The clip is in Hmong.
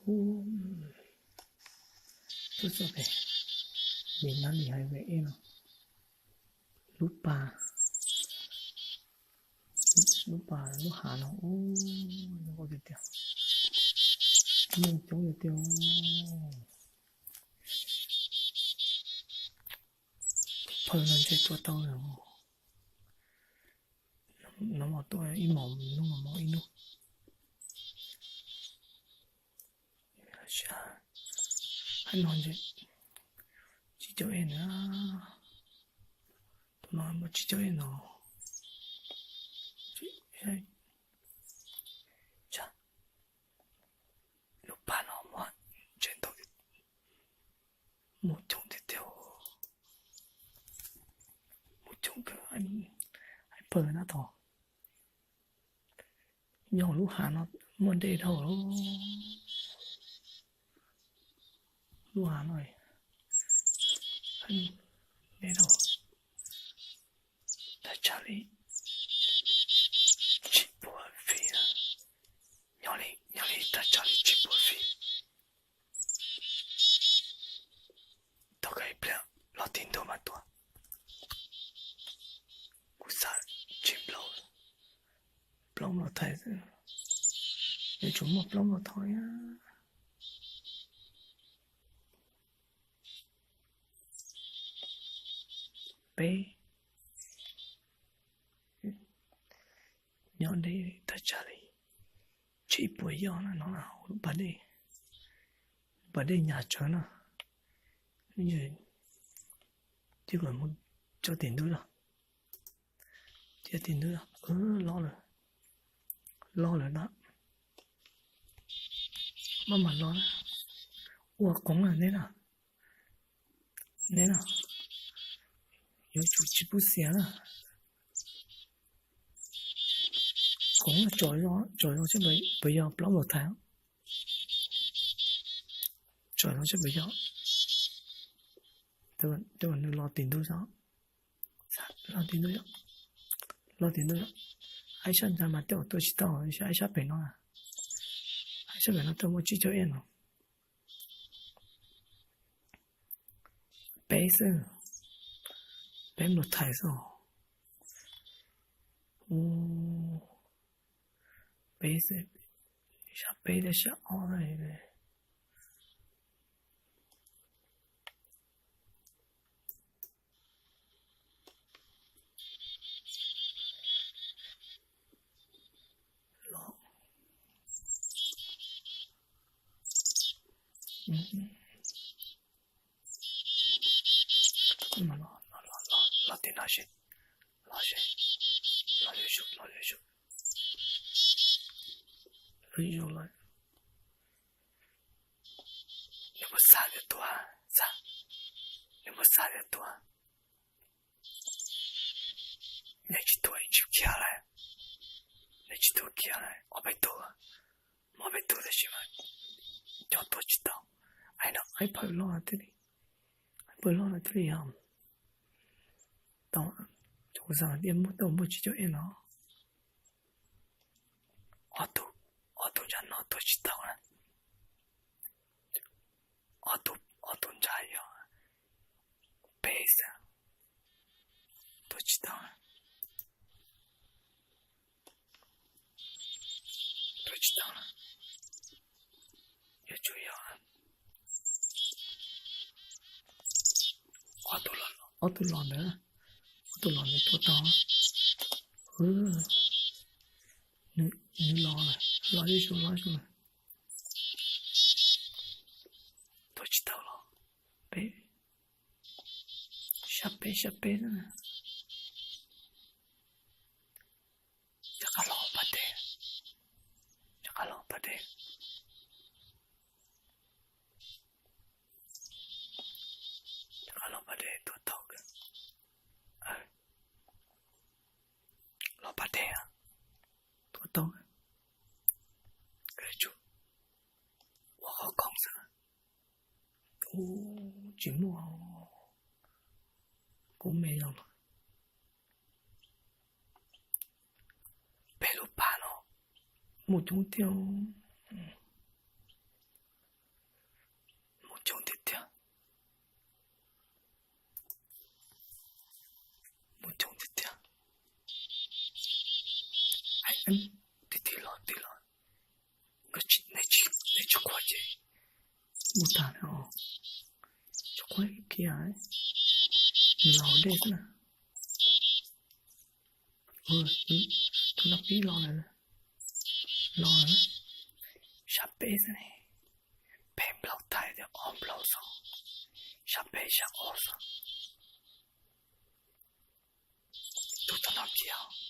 Ub, tuaj txog pem, Việt Nam thì hay về em lub pas, lub pas lub hav no ub, zoo nkauj tiag tiag, neeg coob tiag tiag. Phaw no ntshe tua tau lawm. No mas tuaj ib hmos, hnub no mus ib hnub. Hais no ntshe tsib caug ej na. Tus no muaj tsib caug ej no. Lub pas no muaj ntshe ntau, muaj coob tiag tiag. Muaj coob kawg, hais pawg na tod. Nyob lub hav no muaj dej dhau lawm. Lub hav no dej dhau, thaj tsam li tsib puas feet, nyob li, nyob li thaj tsam li tsib puas feet. Tau kawg ib pliag los tim ntug mas tuaj. Kuv xav tsis plaub, plaub nplos thais xwb. Yuav tsum muaj plaub nplos thais thiab. Peb, nyob deb thaj tsam li tsib puas yoj na no, pas dej, pas dej nyas tsawv na. Cia kom mus tso tim ntug los, cia tim ntug los, los lawm, los lawm na. Maj mam los na, ua qoov na neb na, neb na, yuav tsum tsis pub xiav na. Qoov, tsom zoo seb puas yog plaub nplos thais. Tsom zoo seb puas yog. Tej zaum nws los tim ntug xwb. Los tim ntug, los tim ntug. Aib sab ntawd mas tej zaum tua tsis tau, aib sab pem no, aib sab pem no tej zaum muaj tsib caug ej no. Peb xwb, peb nplos thais xwb. Peb xwb, sab peb thiab sab ob. Los, los tim no seb, los seb, los lwm zaus, los lwm zaus, lwm zaus lawm. Nws muab xav tias tuag, xav, nws muab xav tias tuag. Nws tsis tuag, tsis khiav lawm, nws tsis tuag khiav lawm, ob peb tug, ob peb tug tab sis mas cov tuag tsis tau. Aib no, aib phaw loj thiaj li, aib phaw loj no thiaj li yog tau. Kuv xav tias muaj, tau muaj tsib caug ej no. Ob tug, ob tug ntsaj no tuag tsis tau na. Ob tug, ob tug ntsaj yog peb xwb, tuag tsis tau na. Tuag tsis tau na. Yuav tsum yog ob tug los, ob tug los ntawd, ob tug los ntawd tuag tau. Nws los, los ib zaug, los ib zaug lawm. Tuag tsis tau los. Peb, sab peb, sab peb xwb. Rov qab los pas dej, rov qab los pas dej, rov qab los pas dej, tuag tau kawg. Los pas dej, tuag tau kawg. Ua qhov khoom xwb. Ub, tsis muaj, kuv me los. Peb lub pas no muaj coob tiag. Tig tig los tig los, nej tsis quaj ces mus tag na. Tsis quaj kiag, nws los hauv dej xwb na. Tus no pib los lawm, los lawm. Sab peb xwb ne, peb nplaum thaij tias ob nplaum xwb, sab peb sab ob xwb. Tus tom no pib,